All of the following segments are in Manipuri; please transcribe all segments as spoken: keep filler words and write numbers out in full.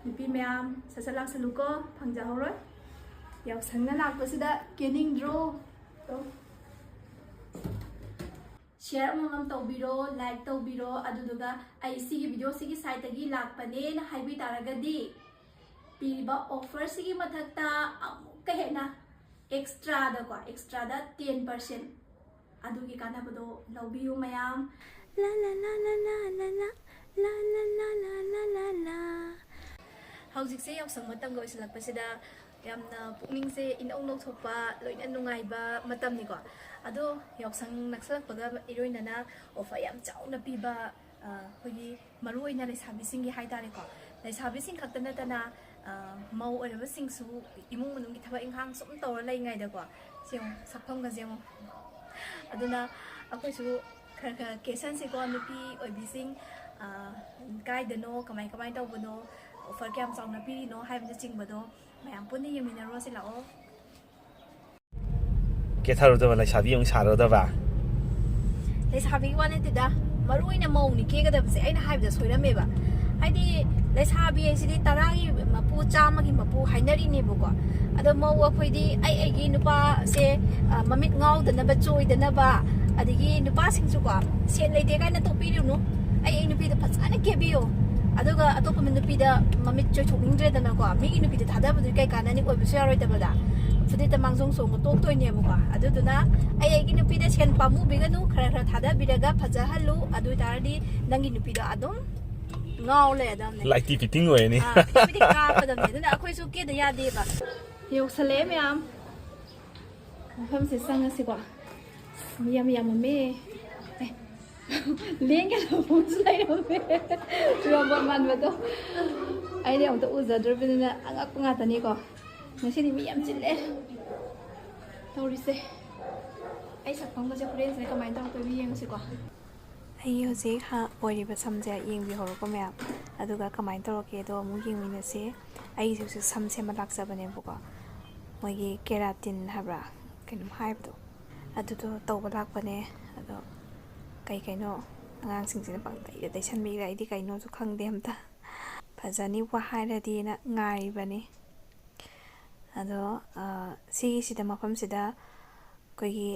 ꯅꯨꯄꯤ ꯃꯌꯥꯝ, ꯁꯠ ꯁꯠ ꯂꯥꯛꯁꯜꯂꯨꯀꯣ, ꯐꯪꯖꯍꯧꯔꯣꯏ꯫ ꯌꯥꯎꯁꯪꯅ ꯂꯥꯛꯄꯁꯤꯗ ꯀꯦꯅꯤꯡꯗ꯭ꯔꯣ? ꯇꯣ꯫ Share ꯑꯃꯃꯝ ꯇꯧꯕꯤꯔꯣ, like ꯇꯧꯕꯤꯔꯣ, ꯑꯗꯨꯗꯨꯒ "ꯑꯩ ꯁꯤꯒꯤ video ꯁꯤꯒꯤ site ꯇꯒꯤ ꯂꯥꯛꯄꯅꯦꯅ" ꯍꯥꯏꯕꯤ ꯇꯥꯔꯒꯗꯤ, ꯄꯤꯔꯤꯕ offer ꯁꯤꯒꯤ ꯃꯊꯛꯇ ꯑꯃꯨꯛꯀ ꯍꯦꯟꯅ extra ꯗꯀꯣ, extra ꯗ ten percent ꯑꯗꯨꯒꯤ ꯀꯥꯟꯅꯕꯗꯣ ꯂꯧꯕꯤꯌꯨ ꯃꯌꯥꯝ꯫ ꯂꯥ ꯂꯥ ꯂꯥ ꯂꯥ ꯂꯥ ꯂꯥ ꯂꯥ ꯂꯥ ꯂꯥ ꯂꯥ ꯂꯥ ꯂꯥ꯫ ꯍꯧꯖꯤꯛꯁꯦ ꯌꯥꯎꯁꯪ ꯃꯇꯝꯒ ꯑꯣꯏꯁꯤꯜꯂꯛꯄꯁꯤꯗ ꯌꯥꯝꯅ ꯄꯨꯛꯅꯤꯡꯁꯦ ꯏꯅꯧ ꯅꯧꯊꯣꯛꯄ, ꯂꯣꯏꯅ ꯅꯨꯡꯉꯥꯏꯕ ꯃꯇꯝꯅꯤꯀꯣ꯫ ꯑꯗꯣ ꯌꯥꯎꯁꯪ ꯅꯛꯁꯜꯂꯛꯄꯒ ꯏꯔꯣꯏꯅꯅ offer ꯌꯥꯝ ꯆꯥꯎꯅ ꯄꯤꯕ, ꯑ, ꯑꯩꯈꯣꯏꯒꯤ ꯃꯔꯨ ꯑꯣꯏꯅ ꯂꯩꯁꯥꯕꯤꯁꯤꯡꯒꯤ ꯍꯥꯏꯇꯥꯔꯦꯀꯣ, ꯂꯩꯁꯥꯕꯤꯁꯤꯡ ꯈꯛꯇ ꯅꯠꯇꯅ, ꯑ, ꯃꯧ ꯑꯣꯏꯔꯕꯁꯤꯡꯁꯨ ꯏꯃꯨꯡ ꯃꯅꯨꯡꯒꯤ ꯊꯕꯛ ꯏꯪꯈꯥꯡ ꯁꯨꯝ ꯇꯧꯔ ꯂꯩꯉꯩꯗꯀꯣ, ꯁꯤ ꯌꯦꯡꯉꯣ, ꯁꯛꯐꯝꯒꯁꯦ ꯌꯦꯡꯉꯣ꯫ ꯑꯗꯨꯅ ꯑꯩꯈꯣꯏꯁꯨ ꯈꯔ ꯈꯔ ꯀꯦꯁꯟꯁꯤꯀꯣ, ꯅꯨꯄꯤ ꯑꯣꯏꯕꯤꯁꯤꯡ, ꯑ, ꯀꯥꯏꯗꯅꯣ, ꯀꯃꯥꯏ ꯀꯃꯥꯏ ꯇꯧꯕꯅꯣ, offer ꯀꯌꯥꯝ ꯆꯥꯎꯅ ꯄꯤꯔꯤꯅꯣ ꯍꯥꯏꯕꯅꯆꯤꯡꯕꯗꯣ ꯃꯌꯥꯝ ꯄꯨꯟꯅ ꯌꯦꯡꯃꯤꯟꯅꯔꯨꯔꯁꯤ, ꯂꯥꯛꯑꯣ꯫ ꯀꯦꯊꯔꯨꯗꯕ, ꯂꯩꯁꯥꯕꯤ ꯑꯃꯨꯛ ꯁꯥꯔꯨꯗꯕ꯫ ꯂꯩꯁꯥꯕꯤꯒꯤ ꯋꯥ ꯅꯠꯇꯦꯗ, ꯃꯔꯨ ꯑꯣꯏꯅ ꯃꯧꯅꯤ ꯀꯦꯒꯗꯕꯁꯦ꯫ ꯑꯩꯅ ꯍꯥꯏꯕꯗ ꯁꯣꯏꯔꯝꯃꯦꯕ꯫ ꯍꯥꯏꯗꯤ, ꯂꯩꯁꯥꯕꯤ ꯍꯥꯏꯁꯤꯗꯤ ꯇꯔꯥꯒꯤ ꯃꯄꯨ, ꯆꯥꯝꯃꯒꯤ ꯃꯄꯨ ꯍꯥꯏꯅꯔꯤꯅꯦꯕꯀꯣ꯫ ꯑꯗꯣ ꯃꯧ ꯑꯩꯈꯣꯏꯗꯤ ꯑꯩ ꯑꯩꯒꯤ ꯅꯨꯄꯥꯁꯦ, ꯑ, ꯃꯃꯤꯠ ꯉꯥꯎꯗꯅꯕ, ꯆꯣꯏꯗꯅꯕ, ꯑꯗꯒꯤ ꯅꯨꯄꯥꯁꯤꯡꯁꯨꯀꯣ, "ꯁꯦꯟ ꯂꯩꯇꯦ" ꯀꯥꯏꯅ ꯇꯣꯛꯄꯤꯔꯨꯅꯨ꯫ "ꯑꯩ ꯑꯩ ꯅꯨꯄꯤꯗ ꯐꯖꯅ ꯀꯦꯕꯤꯌꯣ, ꯑꯗꯨꯒ ꯑꯇꯣꯞꯄ ꯅꯨꯄꯤꯗ ꯃꯃꯤꯠ ꯆꯣꯏꯊꯣꯛꯅꯤꯡꯗ꯭ꯔꯦꯗꯅꯀꯣ, ꯃꯤꯒꯤ ꯅꯨꯄꯤꯗ ꯊꯥꯗꯕꯗꯨꯗꯤ ꯀꯩ ꯀꯥꯟꯅꯅꯤ, ꯑꯣꯏꯕꯁꯨ ꯌꯥꯔꯣꯏꯗꯕꯗ, ꯐꯨꯗꯤꯠꯇ ꯃꯥꯡꯖꯧ ꯆꯣꯡꯉ ꯇꯣꯛꯇꯣꯏꯅꯦꯕꯀꯣ꯫ ꯑꯗꯨꯗꯨꯅ ꯑꯩ ꯑꯩꯒꯤ ꯅꯨꯄꯤꯗ ꯁꯦꯟ ꯄꯥꯝꯃꯨꯕꯤꯒꯅꯨ, ꯈꯔ ꯈꯔ ꯊꯥꯗꯕꯤꯔꯒ ꯐꯖꯍꯜꯂꯨ꯫ ꯑꯗꯨ ꯑꯣꯏꯇꯥꯔꯗꯤ ꯅꯪꯒꯤ ꯅꯨꯄꯤꯗꯣ ꯑꯗꯨꯝ ꯉꯥꯎ ꯂꯩꯔꯗꯕꯅꯦ꯫ ꯂꯥꯏꯇꯤ fitting ꯑꯣꯏꯔꯅꯤ꯫ ꯑꯥ, ꯐꯤꯇꯤꯡꯕꯨꯗꯤ ꯀꯥꯞꯄꯗꯕꯅꯦ꯫ ꯑꯗꯨꯅ ꯑꯩꯈꯣꯏꯁꯨ ꯀꯦꯗ ꯌꯥꯗꯦꯕ꯫ ꯌꯧꯁꯜꯂꯛꯑꯦ ꯃꯌꯥꯝ꯫ ꯃꯐꯝꯁꯦ ꯆꯪꯉꯁꯤꯀꯣ꯫ ꯃꯤ ꯌꯥꯝ ꯌꯥꯝꯃꯝꯃꯦ꯫ ꯑꯦ, ꯂꯦꯡꯒꯗꯕ ꯄꯣꯠꯁꯨ ꯂꯩꯔꯝꯃꯦ꯫ ꯔꯣꯕꯣꯠ ꯃꯥꯟꯕꯗꯣ꯫ ꯑꯩꯗꯤ ꯑꯃꯨꯛꯇ ꯎꯖꯗ꯭ꯔꯤꯕꯅꯤꯅ ꯑꯉꯛꯄ ꯉꯥꯛꯇꯅꯤꯀꯣ꯫ ꯉꯁꯤꯗꯤ ꯃꯤ ꯌꯥꯝ ꯆꯤꯜꯂꯦ ꯇꯧꯔꯤꯁꯦ꯫ ꯑꯩ ꯁꯛꯐꯝꯒꯁꯦ ꯍꯣꯔꯦꯟꯁꯤꯅ ꯀꯃꯥꯏꯅ ꯇꯧꯔꯛꯇꯣꯏꯅꯣ ꯌꯦꯡꯉꯁꯤꯀꯣ꯫ ꯑꯩꯒꯤ ꯍꯧꯖꯤꯛ ꯍꯥ-, ꯑꯣꯏꯔꯤꯕ ꯁꯝꯁꯦ ꯌꯦꯡꯕꯤꯍꯧꯔꯣꯀꯣ ꯃꯌꯥꯝ, ꯑꯗꯨꯒ ꯀꯃꯥꯏꯅ ꯇꯧꯔꯛꯀꯦꯗꯣ ꯑꯃꯨꯛ ꯌꯦꯡꯃꯤꯟꯅꯁꯤ꯫ ꯑꯩꯒꯤꯁꯨ ꯁꯝ ꯁꯦꯝꯕ ꯂꯥꯛꯆꯕꯅꯦꯕꯀꯣ, ꯃꯣꯏꯒꯤ ꯀꯦꯔꯥꯇꯤꯟ ꯍꯥꯏꯕ꯭ꯔꯥ ꯀꯩꯅꯣꯝ ꯍꯥꯏꯕꯗꯣ, ꯑꯗꯨꯗꯣ ꯇꯧꯕ ꯂꯥꯛꯄꯅꯦ꯫ ꯑꯗꯣ ꯀꯩ ꯀꯩꯅꯣ ꯑꯉꯥꯡꯁꯤꯡꯁꯤꯅ ꯄꯪꯇꯩꯗ ꯇꯩꯁꯟꯕꯤꯈ꯭ꯔꯦ, ꯑꯩꯗꯤ ꯀꯩꯅꯣꯁꯨ ꯈꯪꯗꯦ ꯑꯝꯇ꯫ ꯐꯖꯅꯤꯕꯨ ꯍꯥꯏꯔꯗꯤꯅ ꯉꯥꯏꯔꯤꯕꯅꯤ꯫ ꯑꯗꯣ ꯁꯤꯒꯤꯁꯤꯗ, ꯃꯐꯝꯁꯤꯗ ꯑꯩꯈꯣꯏꯒꯤ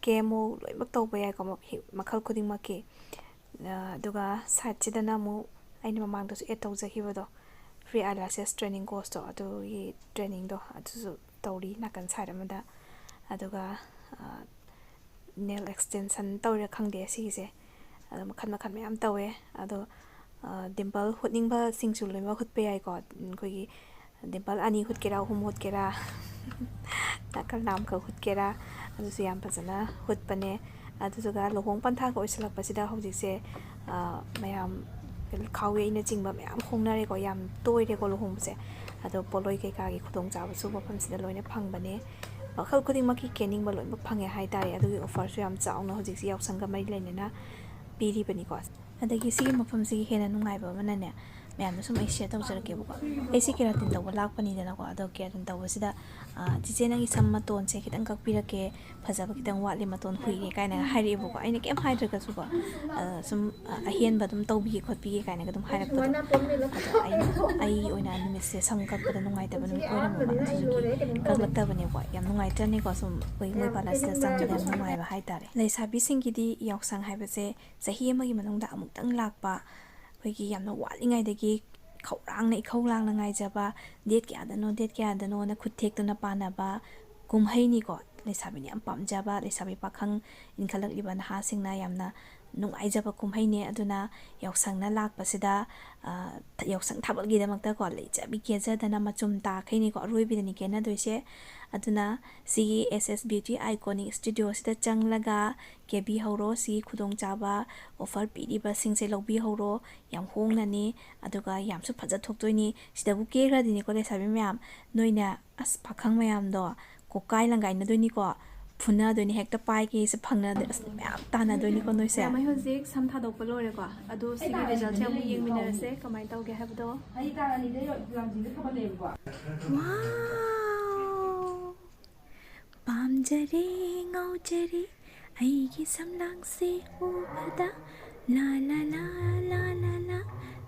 ꯀꯦꯃꯣ ꯂꯣꯏꯅꯃꯛ ꯇꯧꯕ ꯌꯥꯏꯀꯣ, ꯃꯈꯜ ꯈꯨꯗꯤꯡꯃꯛꯀꯤ꯫ ꯑꯗꯨꯒ ꯁꯥꯏꯠꯁꯤꯗꯅ ꯑꯃꯨꯛ ꯑꯩꯅ ꯃꯃꯥꯡꯗꯁꯨ ꯑꯦꯗ ꯇꯧꯖꯈꯤꯕꯗꯣ, free eyelashes training courseꯇꯣ, ꯑꯗꯨꯒꯤ trainingꯗꯣ ꯑꯗꯨꯁꯨ ꯇꯧꯔꯤ ꯅꯥꯀꯟ ꯁꯥꯏꯠ ꯑꯃꯗ꯫ ꯑꯗꯨꯒ nail extension ꯇꯧꯔꯤꯔꯥ ꯈꯪꯗꯦ ꯁꯤꯒꯤꯁꯦ꯫ ꯑꯗꯣ ꯃꯈꯜ ꯃꯈꯜ ꯃꯌꯥꯝ ꯇꯧꯋꯦ꯫ ꯑꯗꯣ ꯗꯤꯝꯄꯜ ꯍꯨꯠꯅꯤꯡꯕꯁꯤꯡꯁꯨ ꯂꯣꯏꯅꯃꯛ ꯍꯨꯠꯄ ꯌꯥꯏꯀꯣ꯫ ꯑꯩꯈꯣꯏꯒꯤ ꯗꯤꯝꯄꯜ ꯑꯅꯤ ꯍꯨꯠꯀꯦꯔꯥ, ꯑꯍꯨꯝ ꯍꯨꯠꯀꯦꯔꯥ, ꯅꯥꯀꯜ ꯅꯥꯝꯈꯛ ꯍꯨꯠꯀꯦꯔꯥ, ꯑꯗꯨꯁꯨ ꯌꯥꯝ ꯐꯖꯅ ꯍꯨꯠꯄꯅꯦ꯫ ꯑꯗꯨꯗꯨꯒ ꯂꯨꯍꯣꯡ ꯄꯟꯊꯥꯒ ꯑꯣꯏꯁꯜꯂꯛꯄꯁꯤꯗ ꯍꯧꯖꯤꯛꯁꯦ ꯃꯌꯥꯝ ꯈꯥꯎ ꯌꯩꯅꯆꯤꯡꯕ ꯃꯌꯥꯝ ꯍꯣꯡꯅꯔꯦꯀꯣ, ꯌꯥꯝ ꯇꯣꯏꯔꯦꯀꯣ ꯂꯨꯍꯣꯡꯕꯁꯦ꯫ ꯑꯗꯣ ꯄꯣꯠꯂꯣꯏ ꯀꯩꯀꯥꯒꯤ ꯈꯨꯗꯣꯡꯆꯥꯕꯁꯨ ꯃꯐꯝꯁꯤꯗ ꯂꯣꯏꯅ ꯐꯪꯕꯅꯦ꯫ ꯃꯈꯜ ꯈꯨꯗꯤꯡꯃꯛꯀꯤ ꯀꯦꯅꯤꯡꯕ ꯂꯣꯏꯅꯃꯛ ꯐꯪꯉꯦ ꯍꯥꯏꯇꯥꯔꯦ꯫ ꯑꯗꯨꯒꯤ offerꯁꯨ ꯌꯥꯝ ꯆꯥꯎꯅ ꯍꯧꯖꯤꯛꯁꯤ ꯌꯥꯎꯁꯪꯒ ꯃꯔꯤ ꯂꯩꯅꯅ ꯄꯤꯔꯤꯕꯅꯤꯀꯣ꯫ ꯑꯗꯒꯤ ꯁꯤꯒꯤ ꯃꯐꯝꯁꯤꯒꯤ ꯍꯦꯟꯅ ꯅꯨꯡꯉꯥꯏꯕ ꯑꯃꯅꯅꯦ, ꯃꯌꯥꯝꯗ ꯁꯨꯝ ꯑꯩ share ꯇꯧꯖꯔꯛꯀꯦꯕꯀꯣ꯫ ꯑꯩꯁꯦ ꯀꯦꯔꯥꯇꯤꯟ ꯇꯧꯕ ꯂꯥꯛꯄꯅꯤꯗꯅꯀꯣ꯫ ꯑꯗꯣ ꯀꯦꯔꯥꯇꯤꯟ ꯇꯧꯕꯁꯤꯗ "ꯆꯤꯆꯦ, ꯅꯪꯒꯤ ꯁꯝ ꯃꯇꯣꯟꯁꯦ ꯈꯤꯇꯪ ꯀꯛꯄꯤꯔꯛꯀꯦ, ꯐꯖꯕ ꯈꯤꯇꯪ ꯋꯥꯠꯂꯤ, ꯃꯇꯣꯟ ꯍꯨꯏꯔꯦ" ꯀꯥꯏꯅꯒ ꯍꯥꯏꯔꯛꯑꯦꯕꯀꯣ꯫ ꯑꯩꯅ ꯀꯩꯝ ꯍꯥꯏꯗ꯭ꯔꯒꯁꯨꯀꯣ, ꯁꯨꯝ ꯑꯍꯦꯟꯕ ꯑꯗꯨꯝ ꯇꯧꯕꯤꯒꯦ ꯈꯣꯠꯄꯤꯒꯦ ꯀꯥꯏꯅꯒ ꯑꯗꯨꯝ ꯍꯥꯏꯔꯛꯄꯗꯣ꯫ ꯑꯗꯣ ꯑꯩꯅ, ꯑꯩꯒꯤ ꯑꯣꯏꯅ ꯅꯨꯃꯤꯠꯁꯦ ꯁꯝ ꯀꯛꯄꯗ ꯅꯨꯡꯉꯥꯏꯇꯕ ꯅꯨꯃꯤꯠ ꯑꯣꯏꯔꯝꯃꯕ, ꯑꯗꯨꯗꯨꯒꯤ ꯀꯛꯂꯛꯇꯕꯅꯦꯀꯣ꯫ ꯌꯥꯝ ꯅꯨꯡꯉꯥꯏꯇ꯭ꯔꯅꯦꯀꯣ? ꯁꯨꯝ ꯑꯩꯈꯣꯏ ꯃꯣꯏ parlourꯁꯤꯗ ꯆꯪꯕꯗ ꯌꯥꯝ ꯅꯨꯡꯉꯥꯏꯕ ꯍꯥꯏꯇꯥꯔꯦ꯫ ꯂꯩꯁꯥꯕꯤꯁꯤꯡꯒꯤꯗꯤ ꯌꯥꯎꯁꯪ ꯍꯥꯏꯕꯁꯦ ꯆꯍꯤ ꯑꯃꯒꯤ ꯃꯅꯨꯡꯗ ꯑꯃꯨꯛꯇꯪ ꯂꯥꯛꯄ, ꯑꯩꯈꯣꯏꯒꯤ ꯌꯥꯝꯅ ꯋꯥꯠꯂꯤꯉꯩꯗꯒꯤ ꯈꯧꯔꯥꯡꯅ, ꯏꯈꯧ ꯂꯥꯡꯅ ꯉꯥꯏꯖꯕ, date ꯀꯌꯥꯗꯅꯣ, date ꯀꯌꯥꯗꯅꯣꯅ ꯈꯨꯠ ꯊꯦꯛꯇꯨꯅ ꯄꯥꯟꯅꯕ ꯀꯨꯝꯍꯩꯅꯤꯀꯣ꯫ ꯂꯩꯁꯥꯕꯤꯅ ꯌꯥꯝ ꯄꯥꯝꯖꯕ, ꯂꯩꯁꯥꯕꯤ ꯄꯥꯈꯪ ꯏꯟꯈꯠꯂꯛꯂꯤꯕ ꯅꯍꯥꯁꯤꯡꯅ ꯌꯥꯝꯅ ꯅꯨꯡꯉꯥꯏꯖꯕ ꯀꯨꯝꯍꯩꯅꯦ꯫ ꯑꯗꯨꯅ ꯌꯥꯎꯁꯪꯅ ꯂꯥꯛꯄꯁꯤꯗ, ꯑ, ꯌꯥꯎꯁꯪ ꯊꯥꯕꯜꯒꯤꯗꯃꯛꯇꯀꯣ ꯂꯩꯖꯕꯤ ꯀꯦꯖꯗꯅ ꯃꯆꯨꯝ ꯇꯥꯈꯩꯅꯤꯀꯣ ꯑꯔꯣꯏꯕꯤꯗꯅꯤ ꯀꯦꯅꯗꯣꯏꯁꯦ꯫ ꯑꯗꯨꯅ ꯁꯤꯒꯤ S S Beauty Iconic Studioꯁꯤꯗ ꯆꯪꯂꯒ ꯀꯦꯕꯤꯍꯧꯔꯣ꯫ ꯁꯤꯒꯤ ꯈꯨꯗꯣꯡꯆꯥꯕ, offer ꯄꯤꯔꯤꯕꯁꯤꯡꯁꯦ ꯂꯧꯕꯤꯍꯧꯔꯣ꯫ ꯌꯥꯝ ꯍꯣꯡꯅꯅꯤ, ꯑꯗꯨꯒ ꯌꯥꯝꯁꯨ ꯐꯖ ꯊꯣꯛꯇꯣꯏꯅꯤ꯫ ꯁꯤꯗꯕꯨ ꯀꯦꯈ꯭ꯔꯗꯤꯅꯤꯀꯣ ꯂꯩꯁꯥꯕꯤ ꯃꯌꯥꯝ, ꯅꯣꯏꯅ ꯑꯁ ꯄꯥꯈꯪ ꯃꯌꯥꯝꯗꯣ ꯀꯣꯛꯀꯥꯏ ꯂꯪꯒꯥꯏꯅꯗꯣꯏꯅꯤꯀꯣ, ꯐꯨꯅꯗꯣꯏꯅꯤ, ꯍꯦꯛꯇ ꯄꯥꯏꯒꯦꯁꯦ ꯐꯪꯅꯗ-, ꯑꯁ ꯃꯌꯥꯝ ꯇꯥꯟꯅꯗꯣꯏꯅꯤꯀꯣ ꯅꯣꯏꯁꯦ꯫ ꯃꯌꯥꯝ, ꯑꯩ ꯍꯧꯖꯤꯛ ꯁꯝ ꯊꯥꯗꯣꯛꯄ ꯂꯣꯏꯔꯦꯀꯣ, ꯑꯗꯣ ꯁꯤꯒꯤ resultꯁꯦ ꯑꯃꯨꯛ ꯌꯦꯡꯃꯤꯟꯅꯔꯁꯦ ꯀꯃꯥꯏꯅ ꯇꯧꯒꯦ ꯍꯥꯏꯕꯗꯣ꯫ ꯑꯩ ꯇꯥꯔꯅꯤꯗ ꯂꯝꯖꯤꯡꯗ ꯊꯕꯛ ꯂꯩꯌꯦꯕꯀꯣ꯫ Wow! ꯄꯥꯝꯖꯔꯦ, ꯉꯥꯎꯖꯔꯦ, ꯑꯩꯒꯤ ꯁꯝꯂꯥꯡꯁꯦ ꯎꯕꯗ꯫ ꯂꯥ ꯂꯥ ꯂꯥ, ꯂꯥ ꯂꯥ ꯂꯥ,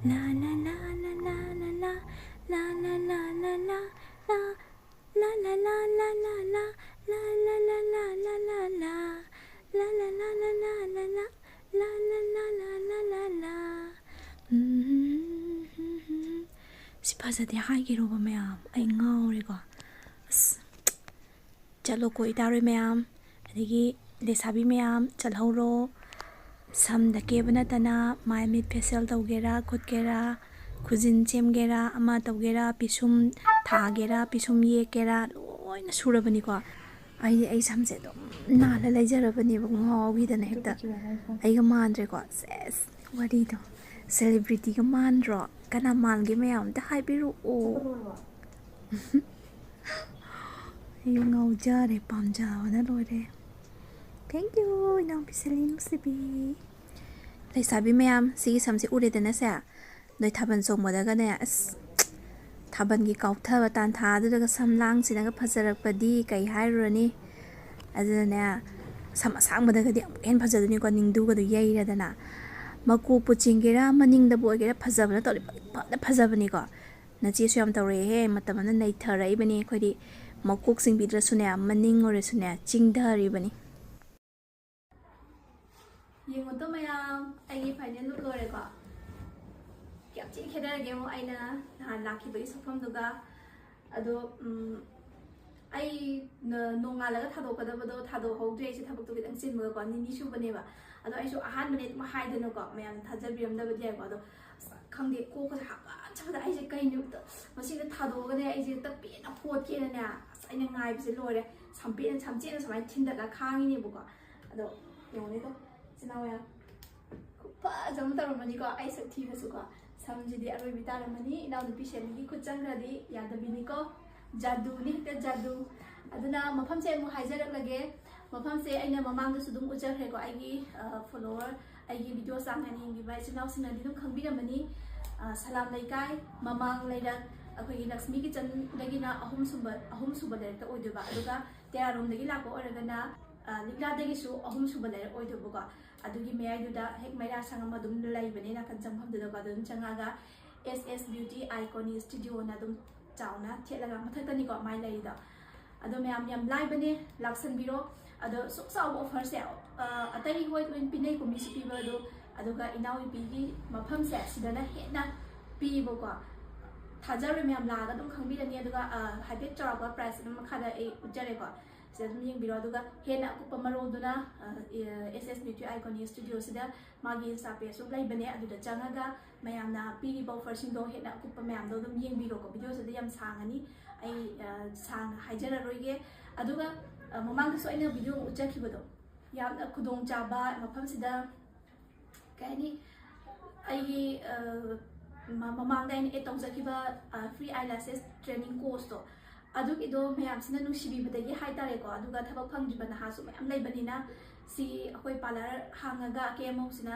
ꯂꯥ ꯂꯥ ꯂꯥ, ꯁꯤ ꯐꯖꯗꯦ ꯍꯥꯏꯒꯤꯔꯣꯕ ꯃꯌꯥꯝ? ꯑꯩ ꯉꯥꯎꯔꯦꯀꯣ꯫ ꯑꯁ, ꯆꯠꯂꯣꯀꯣ ꯏꯇꯥꯔꯣꯏ ꯃꯌꯥꯝ, ꯑꯗꯒꯤ ꯂꯩꯁꯥꯕꯤ ꯃꯌꯥꯝ, ꯆꯠꯍꯧꯔꯣ꯫ ꯁꯝꯗ ꯀꯦꯕ ꯅꯠꯇꯅ ꯃꯥꯏ ꯃꯤꯠ ꯐꯦꯁꯤꯌꯦꯜ ꯇꯧꯒꯦꯔꯥ, ꯈꯨꯠꯀꯦꯔꯥ, ꯈꯨꯖꯤꯟ ꯁꯦꯝꯒꯦꯔꯥ, ꯑꯃ ꯇꯧꯒꯦꯔꯥ, ꯄꯤꯁꯨꯝ ꯊꯥꯒꯦꯔꯥ, ꯄꯤꯁꯨꯝ ꯌꯦꯛꯀꯦꯔꯥ, ꯂꯣꯏꯅ ꯁꯨꯔꯕꯅꯤꯀꯣ꯫ ꯑꯩ, ꯑꯩ ꯁꯝꯁꯦ ꯑꯗꯨꯝ ꯅꯥꯜꯂ ꯂꯩꯖꯔꯕꯅꯦꯕ, ꯉꯥꯎꯈꯤꯗꯅ ꯍꯦꯛꯇ꯫ ꯑꯩꯒ ꯃꯥꯟꯗ꯭ꯔꯦꯀꯣ꯫ ꯁꯦꯁ, ꯋꯥꯔꯤꯗꯣ꯫ ꯁꯦꯂꯤꯕ꯭ꯔꯤꯇꯤꯒ ꯃꯥꯟꯗ꯭ꯔꯣ? ꯀꯅꯥ ꯃꯥꯟꯒꯦ ꯃꯌꯥꯝ ꯑꯝꯇ ꯍꯥꯏꯕꯤꯔꯛꯑꯣ꯫ ꯑꯩ ꯉꯥꯎꯖꯔꯦ, ꯄꯥꯝꯖꯕꯅ ꯂꯣꯏꯔꯦ꯫ Thank you, ꯏꯅꯥꯎꯄꯤ ꯁꯦꯂꯤ ꯅꯨꯡꯁꯤꯕꯤ꯫ ꯂꯩꯁꯥꯕꯤ ꯃꯌꯥꯝ, ꯁꯤꯒꯤ ꯁꯝꯁꯦ ꯎꯔꯦꯗꯅꯁꯦ, ꯅꯣꯏ ꯊꯥꯕꯜ ꯆꯣꯡꯕꯗꯒꯅꯦ, ꯑꯁ, ꯊꯥꯕꯜꯒꯤ ꯀꯥꯎꯊꯕ ꯇꯥꯟꯊꯥꯗꯨꯗꯒ ꯁꯝ ꯂꯥꯡꯁꯤꯅꯒ ꯐꯖꯔꯛꯄꯗꯤ ꯀꯩ ꯍꯥꯏꯔꯨꯔꯅꯤ? ꯑꯗꯨꯅꯅꯦ, ꯁꯝ ꯑꯁꯥꯡꯕꯗꯒꯗꯤ ꯑꯃꯨꯛ ꯍꯦꯟꯅ ꯐꯖꯗꯣꯏꯅꯤꯀꯣ, ꯅꯤꯡꯗꯨꯒꯗꯣ ꯌꯩꯔꯗꯅ꯫ ꯃꯀꯣꯛꯄꯨ ꯆꯤꯡꯒꯦꯔꯥ, ꯃꯅꯤꯡꯗꯕꯨ ꯑꯣꯏꯒꯦꯔꯥ, ꯐꯖꯕꯅ ꯇꯧꯔꯤ ꯐꯖ ꯐꯖꯕꯅꯤꯀꯣ꯫ ꯅꯆꯦꯁꯨ ꯌꯥꯝ ꯇꯧꯔꯛꯑꯦꯍꯦ, ꯃꯇꯝ ꯑꯃꯗ ꯅꯩꯊꯔꯛꯏꯕꯅꯤ ꯑꯩꯈꯣꯏꯗꯤ꯫ ꯃꯀꯣꯛ ꯆꯤꯡꯕꯤꯗ꯭ꯔꯁꯨꯅꯦ, ꯃꯅꯤꯡ ꯑꯣꯏꯔꯁꯨꯅꯦ, ꯆꯤꯡꯊꯔꯤꯕꯅꯤ꯫ ꯌꯦꯡꯉꯨꯇꯣ ꯃꯌꯥꯝ, ꯑꯩꯒꯤ ꯐꯥꯏꯅꯦꯜ ꯂꯨꯛ ꯂꯣꯏꯔꯦꯀꯣ꯫ ꯌꯥꯝ ꯊꯤꯅ ꯈꯦꯠꯅꯔꯒꯦ ꯌꯦꯡꯉꯣ, ꯑꯩꯅ ꯅꯍꯥꯟ ꯂꯥꯛꯈꯤꯕꯒꯤ ꯁꯛꯐꯝꯗꯨꯒ꯫ ꯑꯗꯣ, ꯎꯝ, ꯑꯩ ꯅ-, ꯅꯣꯡꯉꯥꯜꯂꯒ ꯊꯥꯗꯣꯛꯀꯗꯕꯗꯣ ꯊꯥꯗꯣꯛꯍꯧꯗ꯭ꯔꯦ, ꯑꯩꯁꯦ ꯊꯕꯛꯇꯣ ꯈꯤꯇꯪ ꯆꯤꯟꯕꯒꯀꯣ, ꯅꯤꯅꯤ ꯁꯨꯕꯅꯦꯕ꯫ ꯑꯗꯣ ꯑꯩꯁꯨ ꯑꯍꯥꯟꯕꯅꯦ ꯑꯗꯨꯝ ꯍꯥꯏꯗꯅꯀꯣ, ꯃꯌꯥꯝꯅ ꯊꯥꯖꯕꯤꯔꯝꯗꯕꯗꯤ ꯌꯥꯏꯀꯣ꯫ ꯑꯗꯣ, ꯑꯁ, ꯈꯪꯗꯦ, ꯀꯣꯛꯀꯁꯦ ꯍꯥꯀꯠꯆꯕꯗ ꯑꯩꯁꯦ ꯀꯩ ꯅꯨꯃꯤꯠꯇ ꯃꯁꯤꯗ ꯊꯥꯗꯣꯛꯑꯒꯅꯦ ꯑꯩꯁꯦ ꯍꯦꯛꯇ ꯄꯦꯟꯅ ꯐꯣꯠꯀꯦꯅꯅꯦ, ꯑꯁ, ꯑꯩꯅ ꯉꯥꯏꯕꯁꯦ ꯂꯣꯏꯔꯦ꯫ ꯁꯝꯄꯦꯠꯅ, ꯁꯝꯆꯦꯠꯅ ꯁꯨꯃꯥꯏꯅ ꯊꯤꯟꯗꯠꯂ ꯈꯥꯡꯉꯤꯅꯦꯕꯀꯣ꯫ ꯑꯗꯣ ꯌꯦꯡꯉꯨꯅꯦꯀꯣ, ꯏꯆꯤꯟ ꯏꯅꯥꯎ ꯃꯌꯥꯝ, ꯈꯨꯐꯖ ꯑꯃ ꯇꯧꯔꯝꯃꯅꯤꯀꯣ, ꯑꯩ ꯁꯛ ꯊꯤꯔꯁꯨꯀꯣ꯫ ꯁꯝꯁꯤꯗꯤ ꯑꯔꯣꯏꯕꯤ ꯇꯥꯔꯝꯃꯅꯤ꯫ ꯏꯅꯥꯎꯅꯨꯄꯤ ꯁꯦꯂꯤꯒꯤ ꯈꯨꯠ ꯆꯪꯈ꯭ꯔꯗꯤ ꯌꯥꯗꯕꯤꯅꯤꯀꯣ, ꯖꯥꯗꯨꯅꯤ, ꯍꯦꯛꯇ ꯖꯥꯗꯨ꯫ ꯑꯗꯨꯅ ꯃꯐꯝꯁꯦ ꯑꯃꯨꯛ ꯍꯥꯏꯖꯔꯛꯂꯒꯦ꯫ ꯃꯐꯝꯁꯦ ꯑꯩꯅ ꯃꯃꯥꯡꯗꯁꯨ ꯑꯗꯨꯝ ꯎꯠꯆꯈ꯭ꯔꯦꯀꯣ, ꯑꯩꯒꯤ, ꯑ, follower, ꯑꯩꯒꯤ video ꯆꯥꯡ ꯅꯥꯏꯅ ꯌꯦꯡꯕꯤꯕ ꯏꯆꯤꯟ ꯏꯅꯥꯎꯁꯤꯡꯅꯗꯤ ꯑꯗꯨꯝ ꯈꯪꯕꯤꯔꯝꯃꯅꯤ꯫ ꯑ, ꯁꯂꯥꯝ ꯂꯩꯀꯥꯏ, ꯃꯃꯥꯡ ꯂꯩꯔꯛ, ꯑꯩꯈꯣꯏꯒꯤ ꯂꯛꯁꯃꯤ ꯀꯤꯆꯟꯗꯒꯤꯅ ꯑꯍꯨꯝꯁꯨꯕ, ꯑꯍꯨꯝꯁꯨꯕ ꯂꯩꯔꯛꯇ ꯑꯣꯏꯗꯣꯏꯕ꯫ ꯑꯗꯨꯒ ꯇꯦꯔꯥꯔꯣꯝꯗꯒꯤ ꯂꯥꯛꯄ ꯑꯣꯏꯔꯒꯅ, ꯑ, ꯂꯤꯛꯂꯥꯗꯒꯤꯁꯨ ꯑꯍꯨꯝꯁꯨꯕ ꯂꯩꯔꯛ ꯑꯣꯏꯗꯣꯏꯕꯀꯣ꯫ ꯑꯗꯨꯒꯤ ꯃꯌꯥꯏꯗꯨꯗ ꯍꯦꯛ ꯃꯩꯔꯥ ꯁꯪ ꯑꯃ ꯑꯗꯨꯝ ꯂꯩꯕꯅꯦ, ꯅꯥꯀꯟ ꯆꯪꯐꯝꯗꯨꯗꯀꯣ꯫ ꯑꯗꯨꯝ ꯆꯪꯉꯒ S S Beauty Iconic Studioꯅ ꯑꯗꯨꯝ ꯆꯥꯎꯅ ꯊꯦꯠꯂꯒ ꯃꯊꯛꯇꯅꯤꯀꯣ ꯃꯥꯏ ꯂꯩꯔꯤꯗꯣ꯫ ꯑꯗꯣ ꯃꯌꯥꯝ, ꯌꯥꯝ ꯂꯥꯏꯕꯅꯦ, ꯂꯥꯛꯁꯟꯕꯤꯔꯣ꯫ ꯑꯗꯣ ꯁꯨꯛ ꯆꯥꯎꯕ offerꯁꯦ, ꯑ, ꯑꯇꯩ ꯍꯣꯏ ꯂꯣꯏ ꯄꯤꯅꯩꯀꯣ, ꯃꯤꯁꯨ ꯄꯤꯕ, ꯑꯗꯣ, ꯑꯗꯨꯒ ꯏꯅꯥꯎꯅꯨꯄꯤꯒꯤ ꯃꯐꯝꯁꯦ ꯁꯤꯗꯅ ꯍꯦꯟꯅ ꯄꯤꯕꯀꯣ꯫ ꯊꯥꯖꯔꯣꯏ ꯃꯌꯥꯝ ꯂꯥꯛꯑꯒ ꯑꯗꯨꯝ ꯈꯪꯕꯤꯔꯅꯤ꯫ ꯑꯗꯨꯒ ꯍꯥꯏꯐꯦꯠ ꯆꯥꯎꯔꯥꯛꯄ ꯄ꯭ꯔꯥꯏꯁ ꯑꯗꯨꯝ ꯃꯈꯥꯗ ꯑꯩ ꯎꯠꯆꯔꯦꯀꯣ, ꯁꯤꯗ ꯑꯗꯨꯝ ꯌꯦꯡꯕꯤꯔꯣ꯫ ꯑꯗꯨꯒ ꯍꯦꯟꯅ ꯑꯀꯨꯞꯄ ꯃꯔꯣꯜꯗꯨꯅ ꯑꯦꯁ ꯑꯦꯁ ꯕ꯭ꯌꯨꯇꯤ ꯑꯥꯏꯀꯣꯅꯤ ꯁ꯭ꯇꯨꯗꯤꯑꯣꯁꯤꯗ ꯃꯥꯒꯤ ꯏꯟꯁꯇꯥ ꯄꯦꯖꯁꯨ ꯂꯩꯕꯅꯦ, ꯑꯗꯨꯗ ꯆꯪꯉꯒ ꯃꯌꯥꯝꯅ ꯄꯤꯔꯤꯕ ꯑꯣꯐꯔꯁꯤꯡꯗꯣ ꯍꯦꯟꯅ ꯑꯀꯨꯞꯄ ꯃꯌꯥꯝꯗꯣ ꯑꯗꯨꯝ ꯌꯦꯡꯕꯤꯔꯣꯀꯣ꯫ ꯚꯤꯗꯤꯑꯣꯁꯤꯗ ꯌꯥꯝ ꯁꯥꯡꯉꯅꯤ, ꯑꯩ ꯁꯥꯡꯅ ꯍꯥꯏꯖꯔꯔꯣꯏꯒꯦ꯫ ꯑꯗꯨꯒ ꯃꯃꯥꯡꯗꯁꯨ ꯑꯩꯅ ꯚꯤꯗꯤꯑꯣ ꯑꯃ ꯎꯠꯆꯈꯤꯕꯗꯣ, ꯌꯥꯝꯅ ꯈꯨꯗꯣꯡꯆꯥꯕ ꯃꯐꯝꯁꯤꯗ ꯀꯩ ꯍꯥꯏꯅꯤ, ꯑꯩꯒꯤ ꯃꯃꯥꯡꯗ ꯑꯩꯅ ꯑꯦꯗ ꯇꯧꯖꯈꯤꯕ ꯐ꯭ꯔꯤ ꯑꯥꯏ ꯂꯥꯁꯦꯁ ꯇ꯭ꯔꯦꯅꯤꯡ ꯀꯣꯔꯁꯇꯣ, ꯑꯗꯨꯒꯤꯗꯣ ꯃꯌꯥꯝꯁꯤꯅ ꯅꯨꯡꯁꯤꯕꯤꯕꯗꯒꯤ ꯍꯥꯏꯇꯥꯔꯦꯀꯣ꯫ ꯑꯗꯨꯒ ꯊꯕꯛ ꯐꯪꯗ꯭ꯔꯤꯕ ꯅꯍꯥꯁꯨ ꯃꯌꯥꯝ ꯂꯩꯕꯅꯤꯅ, ꯁꯤ ꯑꯩꯈꯣꯏ ꯄꯥꯔꯂꯔ ꯍꯥꯡꯉꯒ ꯑꯀꯦ ꯑꯃꯧꯁꯤꯅ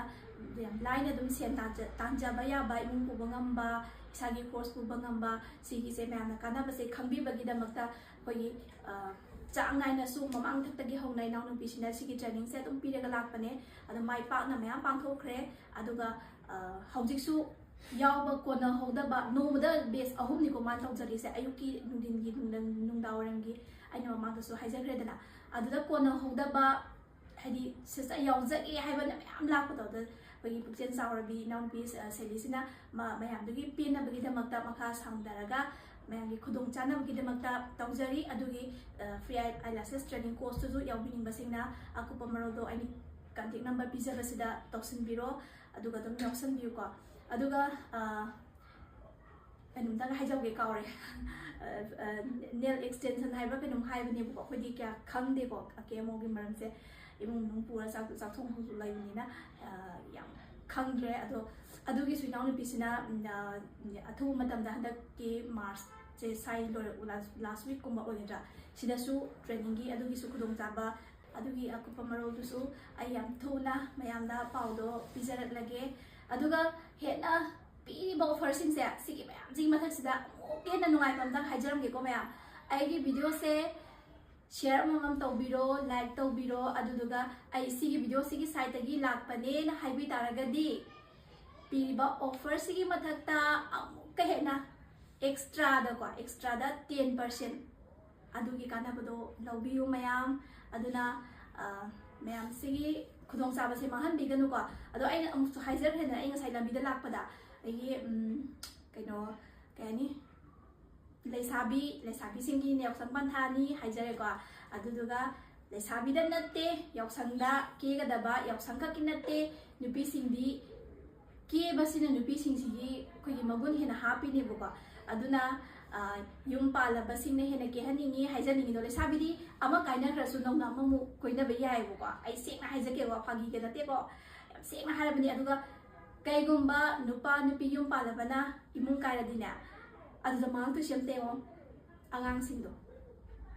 ꯌꯥꯝ ꯂꯥꯏꯅ ꯑꯗꯨꯝ ꯁꯦꯟ ꯇꯥꯟꯖ- ꯇꯥꯟꯖꯕ ꯌꯥꯕ, ꯏꯃꯨꯡ ꯄꯨꯕ ꯉꯝꯕ, ꯏꯁꯥꯒꯤ ꯈꯣꯔꯁ ꯄꯨꯕ ꯉꯝꯕ, ꯁꯤꯒꯤꯁꯦ ꯃꯌꯥꯝꯅ ꯀꯥꯟꯅꯕꯁꯦ ꯈꯪꯕꯤꯕꯒꯤꯗꯃꯛꯇ ꯑꯩꯈꯣꯏꯒꯤ ꯆꯥꯡ ꯅꯥꯏꯅꯁꯨ ꯃꯃꯥꯡ ꯊꯛꯇꯒꯤ ꯍꯧꯅ ꯏꯅꯥꯎꯅꯨꯄꯤꯁꯤꯅ ꯁꯤꯒꯤ ꯇ꯭ꯔꯦꯅꯤꯡꯁꯦ ꯑꯗꯨꯝ ꯄꯤꯔꯒ ꯂꯥꯛꯄꯅꯦ꯫ ꯑꯗꯣ ꯃꯥꯏ ꯄꯥꯛꯅ ꯃꯌꯥꯝ ꯄꯥꯡꯊꯣꯛꯈ꯭ꯔꯦ꯫ ꯑꯗꯨꯒ ꯍꯧꯖꯤꯛꯁꯨ ꯌꯥꯎꯕ ꯀꯣꯟꯅꯍꯧꯗꯕ, ꯅꯣꯡꯃꯗ ꯕꯦꯁ ꯑꯍꯨꯝꯅꯤꯀꯣ ꯃꯥꯅ ꯇꯧꯖꯔꯤꯁꯦ, ꯑꯌꯨꯛꯀꯤ, ꯅꯨꯡꯊꯤꯟꯒꯤ, ꯅꯨꯡꯗꯥꯡ ꯋꯥꯏꯔꯝꯒꯤ, ꯑꯩꯅ ꯃꯃꯥꯡꯗꯁꯨ ꯍꯥꯏꯖꯈ꯭ꯔꯦꯗꯅ꯫ ꯑꯗꯨꯗ ꯀꯣꯟꯅꯍꯧꯗꯕ, ꯍꯥꯏꯗꯤ ꯁꯤꯁꯇꯔ ꯌꯥꯎꯖꯒꯦ ꯍꯥꯏꯕꯅ ꯃꯌꯥꯝ ꯂꯥꯛꯄꯗꯣ, ꯑꯗꯨꯗ ꯑꯩꯈꯣꯏꯒꯤ ꯄꯨꯛꯆꯦꯜ ꯆꯥꯎꯔꯕꯤ ꯏꯅꯥꯎꯅꯨꯄꯤ ꯁꯦꯂꯤꯁꯤꯅ ꯃꯌꯥꯝꯗꯨꯒꯤ ꯄꯦꯟꯅꯕꯒꯤꯗꯃꯛꯇ ꯃꯈꯥ ꯁꯥꯡꯊꯔꯒ ꯃꯌꯥꯝꯒꯤ ꯈꯨꯗꯣꯡ ꯆꯥꯅꯕꯒꯤꯗꯃꯛꯇ ꯇꯧꯖꯔꯤ꯫ ꯑꯗꯨꯒꯤ ꯐ꯭ꯔꯤ ꯑꯥꯏ ꯂꯥꯁꯦꯁ ꯇ꯭ꯔꯦꯅꯤꯡ ꯀꯣꯔꯁꯇꯨꯁꯨ ꯌꯥꯎꯕꯤꯅꯤꯡꯕꯁꯤꯡꯅ ꯑꯀꯨꯞꯄ ꯃꯔꯣꯜꯗꯣ ꯑꯩꯅ ꯀꯟꯇꯦꯛ ꯅꯝꯕꯔ ꯄꯤꯖꯕꯁꯤꯗ ꯇꯧꯁꯤꯟꯕꯤꯔꯣ, ꯑꯗꯨꯒ ꯑꯗꯨꯝ ꯌꯥꯎꯁꯟꯕꯤꯌꯨꯀꯣ꯫ ꯑꯗꯨꯒ ꯀꯩꯅꯣꯝꯇꯒ ꯍꯥꯏꯖꯍꯧꯒꯦ ꯀꯥꯎꯔꯦ꯫ ꯅꯦꯜ ꯑꯦꯛꯁꯇꯦꯟꯁꯟ ꯍꯥꯏꯕ꯭ꯔꯥ ꯀꯩꯅꯣꯝ ꯍꯥꯏꯕꯅꯦꯕꯀꯣ, ꯑꯩꯈꯣꯏꯗꯤ ꯀꯌꯥ ꯈꯪꯗꯦꯀꯣ ꯑꯀꯦ ꯑꯃꯧꯒꯤ ꯃꯔꯝꯁꯦ, ꯏꯃꯨꯡ ꯃꯅꯨꯡ ꯄꯨꯔ ꯆꯥꯛ ꯆꯥꯛꯊꯣꯡ ꯍꯧꯖꯤꯛ ꯂꯩꯕꯅꯤꯅ ꯌꯥꯝ ꯈꯪꯗ꯭ꯔꯦ꯫ ꯑꯗꯣ ꯑꯗꯨꯒꯤꯁꯨ ꯏꯅꯥꯎꯅꯨꯄꯤꯁꯤꯅ ꯑꯊꯨꯕ ꯃꯇꯝꯗ ꯍꯟꯗꯛꯀꯤ ꯃꯥꯔꯆꯁꯦ ꯁ꯭ꯋꯥꯏ ꯂꯣꯏꯔꯛ ꯂꯥꯁ ꯋꯤꯛꯀꯨꯝꯕ ꯑꯣꯏꯒꯗ꯭ꯔꯥ, ꯁꯤꯗꯁꯨ ꯇ꯭ꯔꯦꯅꯤꯡꯒꯤ ꯑꯗꯨꯒꯤꯁꯨ ꯈꯨꯗꯣꯡꯆꯥꯕ, ꯑꯗꯨꯒꯤ ꯑꯀꯨꯞꯄ ꯃꯔꯣꯜꯗꯨꯁꯨ ꯑꯩ ꯌꯥꯝ ꯊꯨꯅ ꯃꯌꯥꯝꯗ ꯄꯥꯎꯗꯣ ꯄꯤꯖꯔꯛꯂꯒꯦ꯫ ꯑꯗꯨꯒ ꯍꯦꯟꯅ ꯄꯤꯔꯤꯕ ꯑꯣꯐꯔꯁꯤꯡꯁꯦ, ꯁꯤꯒꯤ ꯃꯌꯥꯝꯁꯤꯒꯤ ꯃꯊꯛꯁꯤꯗ ꯑꯃꯨꯛ ꯍꯦꯟꯅ ꯅꯨꯡꯉꯥꯏꯕ ꯑꯝꯇꯪ ꯍꯥꯏꯖꯔꯝꯒꯦꯀꯣ ꯃꯌꯥꯝ꯫ ꯑꯩꯒꯤ ꯚꯤꯗꯤꯑꯣꯁꯦ ꯁꯤꯌꯔ ꯑꯃꯃꯝ ꯇꯧꯕꯤꯔꯣ, ꯂꯥꯏꯛ ꯇꯧꯕꯤꯔꯣ, ꯑꯗꯨꯗꯨꯒ ꯑꯩ ꯁꯤꯒꯤ ꯚꯤꯗꯤꯑꯣꯁꯤꯒꯤ ꯁꯥꯏꯠꯇꯒꯤ ꯂꯥꯛꯄꯅꯦꯅ ꯍꯥꯏꯕꯤ ꯇꯥꯔꯒꯗꯤ, ꯄꯤꯔꯤꯕ ꯑꯣꯐꯔꯁꯤꯒꯤ ꯃꯊꯛꯇ ꯑꯃꯨꯛꯀ ꯍꯦꯟꯅ ꯑꯦꯛꯁꯇ꯭ꯔꯥꯗꯀꯣ, ꯑꯦꯛꯁꯇ꯭ꯔꯥꯗ ꯇꯦꯟ ꯄꯥꯔꯁꯦꯟ ꯑꯗꯨꯒꯤ ꯀꯥꯟꯅꯕꯗꯣ ꯂꯧꯕꯤꯌꯨ ꯃꯌꯥꯝ꯫ ꯑꯗꯨꯅ ꯃꯌꯥꯝꯁꯤꯒꯤ ꯈꯨꯗꯣꯡꯆꯥꯕꯁꯦ ꯃꯥꯡꯍꯟꯕꯤꯒꯅꯨꯀꯣ꯫ ꯑꯗꯣ ꯑꯩꯅ ꯑꯃꯨꯛꯁꯨ ꯍꯥꯏꯖꯈ꯭ꯔꯦꯗꯅ, ꯑꯩ ꯉꯁꯥꯏ ꯂꯝꯕꯤꯗ ꯂꯥꯛꯄꯗ ꯑꯩꯒꯤ ꯀꯩꯅꯣ ꯍꯥꯏꯅꯤ, ꯂꯩꯁꯥꯕꯤ, ꯂꯩꯁꯥꯕꯤꯁꯤꯡꯒꯤꯅꯦ ꯌꯥꯎꯁꯪ ꯄꯟꯊꯥꯅꯤ ꯍꯥꯏꯖꯔꯦꯀꯣ꯫ ꯑꯗꯨꯗꯨꯒ ꯂꯩꯁꯥꯕꯤꯗ ꯅꯠꯇꯦ ꯌꯥꯎꯁꯪꯗ ꯀꯦꯒꯗꯕ, ꯌꯥꯎꯁꯪ ꯈꯛꯀꯤ ꯅꯠꯇꯦ, ꯅꯨꯄꯤꯁꯤꯡꯗꯤ ꯀꯦꯕꯁꯤꯅ ꯅꯨꯄꯤꯁꯤꯡꯁꯤꯒꯤ ꯑꯩꯈꯣꯏꯒꯤ ꯃꯒꯨꯟ ꯍꯦꯟꯅ ꯍꯥꯞꯄꯤꯅꯦꯕꯀꯣ꯫ ꯑꯗꯨꯅ, ꯑ, ꯌꯨꯝ ꯄꯥꯜꯂꯕꯁꯤꯡꯅ ꯍꯦꯟꯅ ꯀꯦꯍꯟꯅꯤꯡꯉꯤ ꯍꯥꯏꯖꯅꯤꯡꯉꯤꯗꯣ꯫ ꯂꯩꯁꯥꯕꯤꯗꯤ ꯑꯃ ꯀꯥꯏꯅꯈ꯭ꯔꯁꯨ ꯅꯧꯅ ꯑꯃꯃꯨꯛ ꯀꯣꯏꯅꯕ ꯌꯥꯏꯑꯕꯀꯣ꯫ ꯑꯩ ꯁꯦꯡꯅ ꯍꯥꯏꯖꯒꯦꯀꯣ, ꯐꯥꯒꯤꯒ ꯅꯠꯇꯦꯀꯣ, ꯌꯥꯝ ꯁꯦꯡꯅ ꯍꯥꯏꯔꯕꯅꯤ꯫ ꯑꯗꯨꯒ ꯀꯩꯒꯨꯝꯕ ꯅꯨꯄꯥ ꯅꯨꯄꯤ ꯌꯨꯝ ꯄꯥꯜꯂꯕꯅ ꯏꯃꯨꯡ ꯀꯥꯏꯔꯗꯤꯅꯦ, ꯑꯗꯨꯗ ꯃꯥꯡꯗꯣꯏꯁꯦ ꯑꯝꯇ ꯌꯦꯡꯉꯣ, ꯑꯉꯥꯡꯁꯤꯡꯗꯣ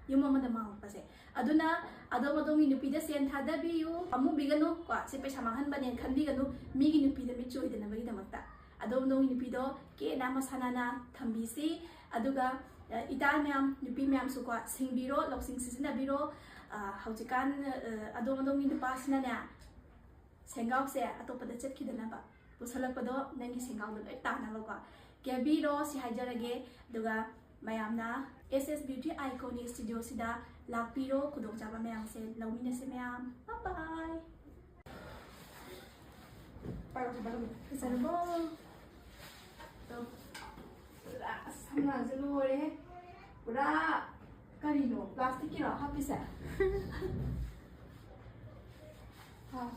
ꯌꯨꯝ ꯑꯃꯗ ꯃꯥꯡꯉꯛꯄꯁꯦ꯫ ꯑꯗꯨꯅ ꯑꯗꯣꯝ ꯑꯗꯣꯝꯒꯤ ꯅꯨꯄꯤꯗ ꯁꯦꯟ ꯊꯥꯗꯕꯤꯌꯨ, ꯄꯥꯝꯃꯨꯕꯤꯒꯅꯨ ꯀꯣ, ꯁꯤ ꯄꯩꯁꯥ ꯃꯥꯡꯍꯟꯕꯅꯦꯅ ꯈꯟꯕꯤꯒꯅꯨ, ꯃꯤꯒꯤ ꯅꯨꯄꯤꯗ ꯃꯤꯠ ꯆꯣꯏꯗꯅꯕꯒꯤꯗꯃꯛꯇ꯫ ꯑꯗꯣꯝ ꯑꯗꯣꯝꯒꯤ ꯅꯨꯄꯤꯗꯣ ꯀꯦꯅ ꯃꯁꯥ ꯅꯥꯟꯅ ꯊꯝꯕꯤꯁꯤ꯫ ꯑꯗꯨꯒ, ꯑ, ꯏꯇꯥ ꯃꯌꯥꯝ, ꯅꯨꯄꯤ ꯃꯌꯥꯝꯁꯨꯀꯣ, ꯁꯤꯡꯕꯤꯔꯣ, ꯂꯧꯁꯤꯡ ꯁꯤꯖꯤꯟꯅꯕꯤꯔꯣ꯫ ꯑ, ꯍꯧꯖꯤꯛꯀꯥꯟ, ꯑ, ꯑꯗꯣꯝ ꯑꯗꯣꯝꯒꯤ ꯅꯨꯄꯥꯁꯤꯅꯅꯦ, ꯁꯦꯡꯒꯥꯎꯁꯦ ꯑꯇꯣꯞꯄꯗ ꯆꯠꯈꯤꯗꯅꯕ, ꯄꯨꯁꯜꯂꯛꯄꯗꯣ ꯅꯪꯒꯤ ꯁꯦꯡꯒꯥꯎꯗꯣ ꯂꯣꯏ ꯇꯥꯅꯕꯀꯣ꯫ ꯀꯦꯕꯤꯔꯣ, ꯁꯤ ꯍꯥꯏꯖꯔꯒꯦ꯫ ꯑꯗꯨꯒ ꯃꯌꯥꯝꯅ ꯑꯦꯁ ꯑꯦꯁ ꯕ꯭ꯌꯨꯇꯤ ꯑꯥꯏꯀꯣꯟꯒꯤ ꯁ꯭ꯇꯨꯗꯤꯑꯣꯁꯤꯗ ꯂꯥꯛꯄꯤꯔꯣ, ꯈꯨꯗꯣꯡꯆꯥꯕ ꯃꯌꯥꯝꯁꯦ ꯂꯧꯃꯤꯟꯅꯁꯦ ꯃꯌꯥꯝ꯫ ꯕꯥꯏ ꯕꯥꯏ꯫ ꯐꯖꯔꯕꯣ? ꯑꯁ, ꯁꯝꯂꯥꯡꯁꯦ ꯂꯣꯏꯔꯦꯍꯦ꯫ ꯄꯨꯔꯥ ꯀꯔꯤꯅꯣ? ꯄ꯭ꯂꯥꯁꯇꯤꯛꯀꯤꯔꯣ ꯍꯥꯞꯄꯤꯁꯦ? ꯑꯥ꯫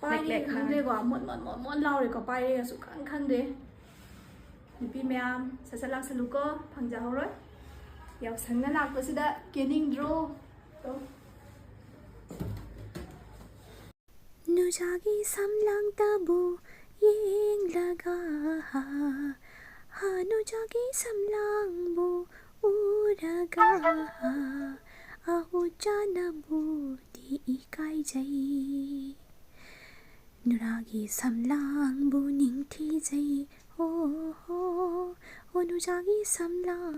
ꯄꯥꯏꯔꯦ ꯂꯦꯛ ꯂꯦꯛ ꯈꯪꯗ꯭ꯔꯦꯀꯣ, ꯃꯣꯟ ꯃꯣꯟ ꯃꯣꯟ ꯃꯣꯟ ꯂꯥꯎꯔꯦꯀꯣ, ꯄꯥꯏꯔꯦꯒ ꯁꯨꯛꯈꯪ ꯈꯪꯗꯦ꯫ ꯅꯨꯄꯤ ꯃꯌꯥꯝ ꯁꯠ ꯁꯠ ꯂꯥꯛꯁꯜꯂꯨꯀꯣ, ꯐꯪꯖꯍꯧꯔꯣꯏ꯫ ꯌꯥꯎꯁꯪꯅ ꯂꯥꯛꯄꯁꯤꯗ ꯀꯦꯅꯤꯡꯗ꯭ꯔꯣ? ꯇꯣ꯫ ꯅꯨꯖꯥꯒꯤ ꯁꯝꯂꯥꯡꯇꯕꯨ ꯌꯦꯡꯂꯒ, ꯍꯅꯨꯖꯥꯒꯤ ꯁꯝꯂꯥꯡꯕꯨ ꯎꯔꯒ, ꯑꯍꯨ ꯆꯥꯅꯕꯨꯗꯤ ꯏꯀꯥꯏꯖꯩ꯫ ꯅꯨꯔꯥꯒꯤ ꯁꯝꯂꯥꯡꯕꯨ ꯅꯤꯡꯊꯤꯖꯩ꯫ ꯍꯣ, ꯍꯣ, ꯍꯣ, ꯅꯨꯖꯥꯒꯤ ꯁꯝꯂꯥꯡ꯫